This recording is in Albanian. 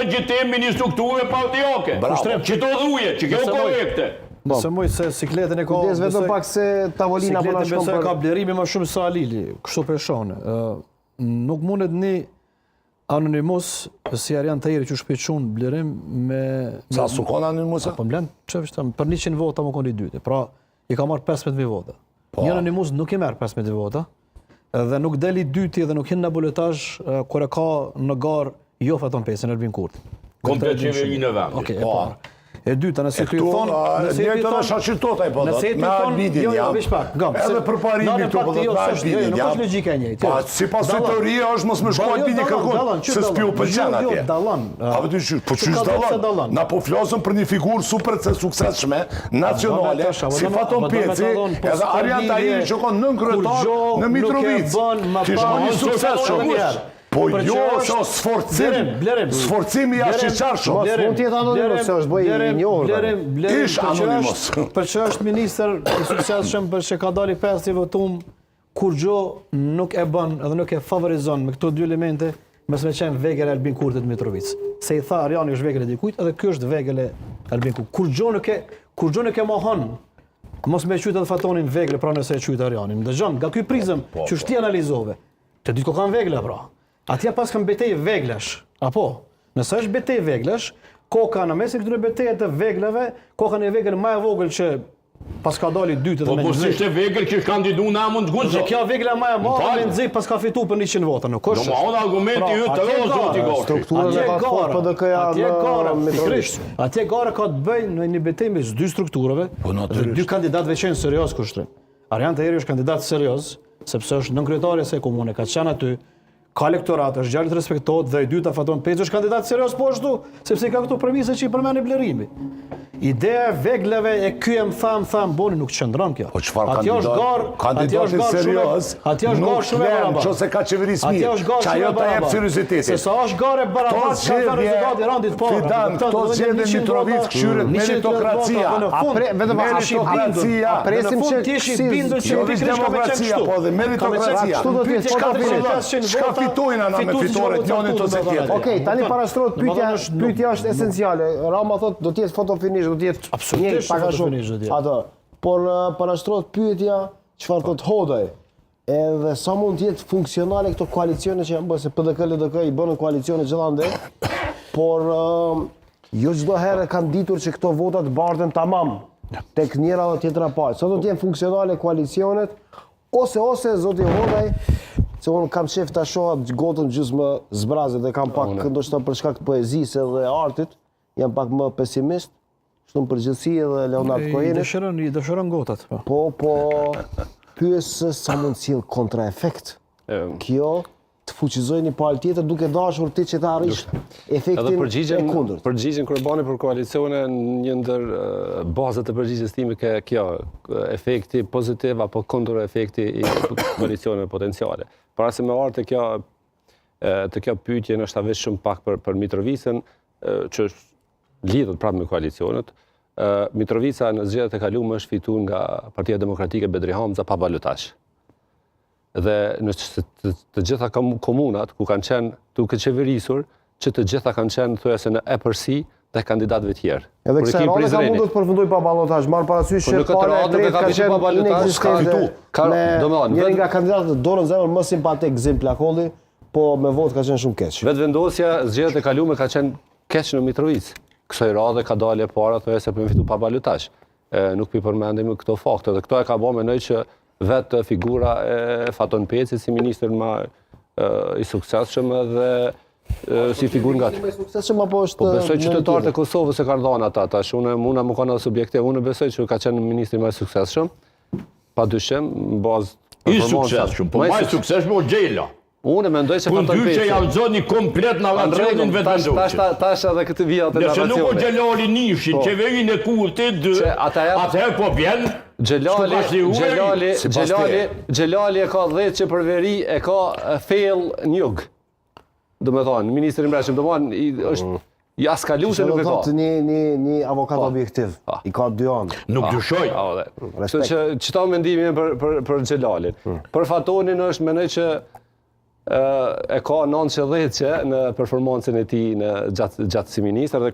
legjitim i një strukture partiake. Bravo. Që të dhuje, që kjo korrekte. Po. Se moj se sikletin e ka... Kujdes vetëm pak se tavolina po na shkon për... Sikletin ka Blerimi më shumë se Halili, kështu po e shoh. Nuk mundet një Anonimus, si Arian Tahiri që shpejqun Blerim me... Sa su kon Anonimus? Po më lënë, që vështëm, për 100 vota me konë i dyti, pra i ka marrë 15.000 vota. Po. Një Anonimus nuk i merr 15.000 vota, dhe nuk del i dyti dhe nuk hin në balotazh kur e ka në garë jo Faton Pecin, Albin Kurti. Komplet qeverinë e vendit. Okej, e po. para. E dyta, nëse ti thon, nëse ti thon, Shaqir Totaj po thotë, me Albinin jo, jo, veç pak, gam. Edhe Përparimi këtu po thotë jo, me Albinin jo, nuk është logjika e njëjtë. Pa, jo. sipas teorie është mos me shku Albini kërkun, se s'pi u pëlqen jo, atje. Dallon. A po ti po qysh dallon? Na po flasim për një figurë super të suksesshme nacionale, si Faton Peci, edhe Arian Tahiri që kon nënkryetar në Mitrovicë. Ti shkon një suksesshëm. Po jo, se është sforcim. Blerim, Sforcim i ashiqarshëm. Mos mund të jetë anonimus, se është bëj i njohur. Blerim, Blerim, Ish anonimus. Për që është ministër i suksesshëm, për që ka dalë i pesti i votum, kurgjo nuk e bën edhe nuk e favorizon me këto dy elemente, mos me qenë vegël e Albin Kurtit në Mitrovicë. Se i tha Ariani është vegël e dikujt, edhe ky është vegël e Albin Kurtit. Kurgjo nuk e kurgjo nuk e mohon mos me qytë edhe Fatonin vegël, pra nëse e qytë Arianin. Dëgjon, nga ky prizëm po, po, që ti analizove, Të dytë kokan vegla, pra. Atje pas kanë betejë veglash. Apo, nëse është betejë veglash, koka në mesin këtyre betejë të veglave, koka një vegël më e vogël që pas ka dalë i dytë dhe po, me Po s'ishte vegël që kandidu në emën të Guxo. Dhe kjo vegla më e madhe me nxi pas ka fitu për 100 vota, nuk është. Domethënë argumenti pra, yt të rrozë zoti Goshi. Strukturën e ka fort PDK-ja atje gara, pikërisht. Atje gara ka të bëjë në një betejë mes dy strukturave, po, dhe dy kandidatëve që janë serioz kushtrim. Arian Tahiri është kandidat serioz, sepse është nënkryetari i asaj komune, ka qenë aty, ka elektorat, është djalë të respektohet dhe i dyta Faton Peci është kandidat serioz po ashtu, sepse i ka këto premise që i përmendi Blerimi. Ideja e veglave e ky e më tha, më tha, më boni nuk qëndron kjo. Po çfarë kandidat? Atje është garë, atje është garë serioz, atje është garë shumë e barabartë. Nëse ka qeverisë mirë, që ajo ta jep seriozitetin. Se sa është garë e barabartë, ka thënë rezultati i raundit të parë. Fidan, këto zgjedhje në Mitrovicë kqyret meritokracia. A pre, vetëm meritokracia. A presim që ti je i bindur që jo veç demokracia, po dhe meritokracia. Kështu do të jetë çka fiton, çka fitojnë ana me fitoret njëri ose tjetri. Okej, tani parashtrohet pyetja, pyetja është esenciale. Rama thotë do të jetë photo finish, do të jetë absolutisht pak a shumë. Ato. Por parashtrohet pyetja çfarë thotë Hodaj. Edhe sa mund të jetë funksionale këto koalicione që janë bërë, se PDK, LDK i bënë koalicione gjithandej, por jo çdo herë kanë ditur që këto votat barten tamam tek njëra dhe tjetra palë. Sa do të jenë funksionale koalicionet, ose ose zoti Hodaj, se unë kam qejf ta shoh atë gotën gjysmë zbrazët dhe kam pak ndoshta për shkak të poezisë dhe artit, jam pak më pesimist, Kështu në përgjithësi edhe Leonard Cohen. I dëshiron, i dëshiron gotat. Po, po, po pyes se sa mund të sjellë kontraefekt. Kjo të fuqizojë një palë tjetër duke dashur ti që të arrish efektin përgjigjen, e kundërt. Përgjigjen kur e bani për koalicione, një ndër bazat e përgjigjes time ke kjo, efekti pozitiv apo kontraefekti i koalicioneve potenciale. Para se me ardhë te kjo te kjo pyetje ndoshta veç shumë pak për për Mitrovicën, që lidhet prapë me koalicionet. Mitrovica në zgjedhjet e kalume është fitu nga Partia Demokratike Bedri Hamza pa balotazh. Dhe në të, të gjitha komunat ku kanë qenë duke qeverisur, që të gjitha kanë qenë thujase në epërsi dhe kandidatëve tjerë. Edhe kësaj radhe ka mundur të përfundoj pa balotazh, marrë parasysh po që pala e tretë ka qenë inekzistente. Ka me njëri nga kandidatët dorën zemër më simpatik Gëzim Plakolli, po me votë ka qenë shumë keq. Vetëvendosja zgjedhjet e kalume ka qenë keq në Mitrovicë. Kësaj radhe ka dalë e para thujase për me fitu pa balotazh. Nuk po i përmendim këto fakte dhe këto e ka bo mendoj që vetë figura e Faton Pecit si ministër ma i suksesshëm dhe si figurë nga të. I suksesshëm apo është Po besoj qytetarët e Kosovës e kanë dhënë ata tash. Unë muna me kanë edhe subjektiv, unë besoj që ka qenë ministri më i suksesshëm. Pa dyshim, në bazë I suksesshëm, po më i suksesshëm o Xhela. Unë mendoj se Faton Peci. Që ja nxoni komplet narracionin vetëvendosje. Tash tash tash edhe këtë vija të narracionit. Nëse nuk o Xhelali Nishin, po. qeverinë e Kurtit, atëherë po vjen Xhelali, Xhelali, Xhelali, Xhelali e ka 10 që për veri e ka fail në jug. Domethonë, ministri i Mbrendshëm, domethonë, është mm. Ja s'ka luse nuk e ka. Një, një, një avokat po. objektiv, po. i ka dy anë. Nuk ah. dyshoj. Kështu që qëta mendimi për, për, për Xhelalin. Hmm. Për Fatonin është mendoj që e ka 9 që 10 që në performancën e tij në gjatë gjatë si ministër dhe.